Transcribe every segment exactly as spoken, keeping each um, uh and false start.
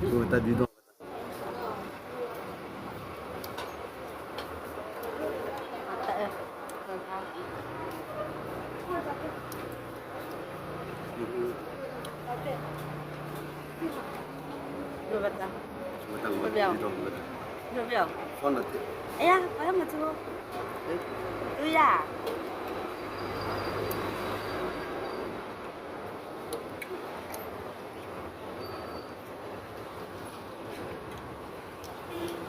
Ui, ta di dong. Ui, ta. Ui, ta. Ui, ta. Ui, ta. Ui, ta. Ui, ta. Ui, ta. Ui, ta. Ui, ta. Ui, ta.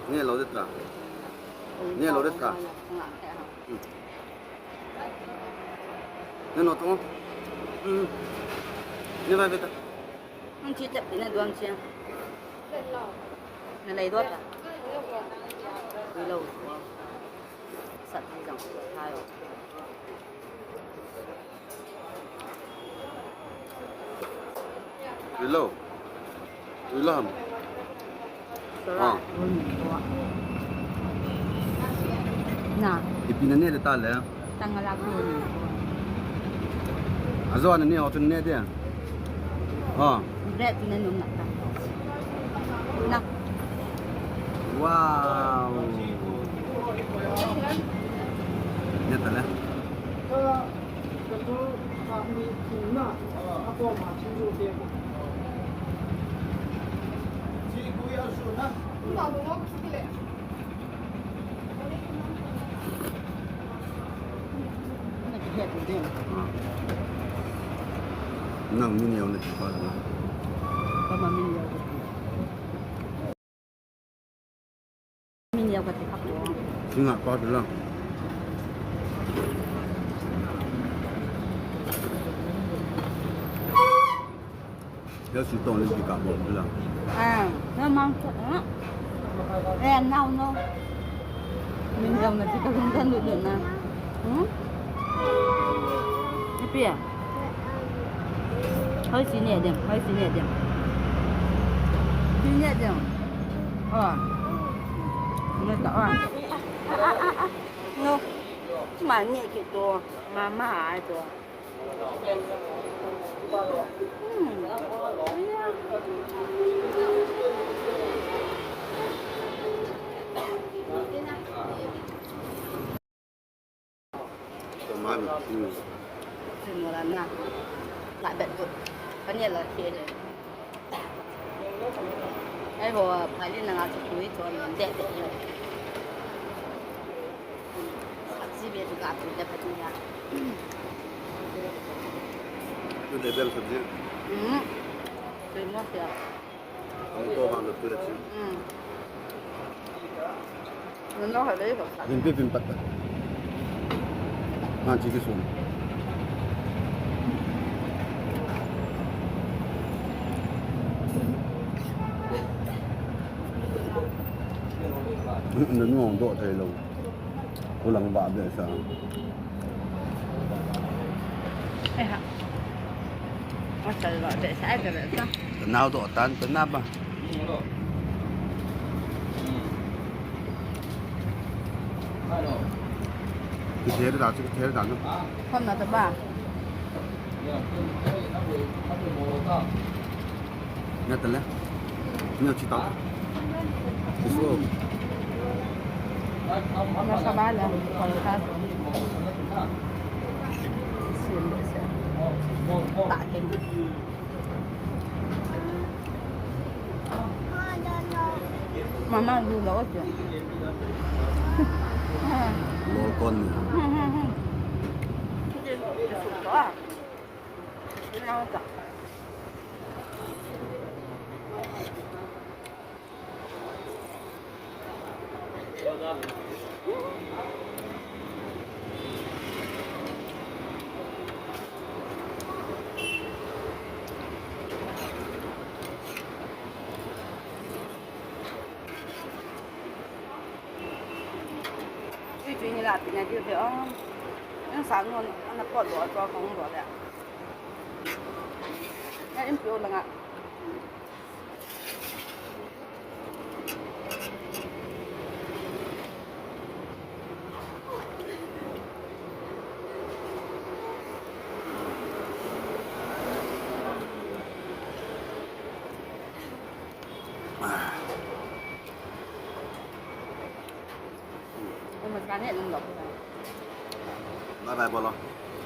Neh lou ding ta. Neh lou ding ta. Neh lou ding. Hmm. Neh vai ve ta. Hung chi tep ina duang chia. Na lei dot ta. Ui lou. Sat ni jang thai o. Hello. Hello. Ah. Na. Ipi na neh le ta le. Tang la ko. Ajo na neh o chun neh de. Ah. Bread na num na ta. Na. Wow. Neh ta le. Nang min yau na ti pa na. Kama min yau. Min yau ka ti kha ko. Singa pa ti la. Yau si tong ni ti ka bo ti la. Ah, na mang ko, ah. Eh, now, no. Min yau na ti ka lung kan du na. Hmm? Ipi a? Hoi si neh ding, hoi si neh ding. Si neh ding. Oh. Neh ta, oh. Ah, ah, ah, ah. No. Ma neh kit to. Ma, ma, ai to. Hmm. Tomato. Hmm. Simula na. La bet ko. Kanya la khe ne. Ai ho, phali na nga chu tui chon de de yo. Sabji be tu ka tu de pa tu ya. Tu de bel sabji. Hmm. Tui mo ya. Ang to bang tu de chi. Hmm. Nano ha dai ho. Vin pi vin pat ta. Ngan chi kisun. Nanu ang doh thei lou. Ulang ba be sa. Eh ha. Masal ba be sa, ai be sa. Tanao doh tan, tanao ba. Kither da chu, kither da no. Khom na ta ba. Na ta le. Ni chi ta. Isu. Na sa ba la. Kon ta. Sin de se. Ta ke. Mama lu lo che. Lol kon ni. Tui tui ni la pi na diu ve o. Nang sa ngon ana pot lo a tua kong lo le. Na in pio la nga. Ka ne lung lo. Bye bye bolo.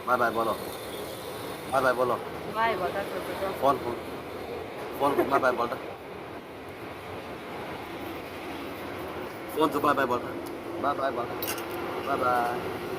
Bye bye bolo. Bye bye bolo. Bye bye ta chu chu. Phone phone. Phone phone bye bye bol ta. Phone chu bye bye bol ta. Bye bye bol ta. Bye bye.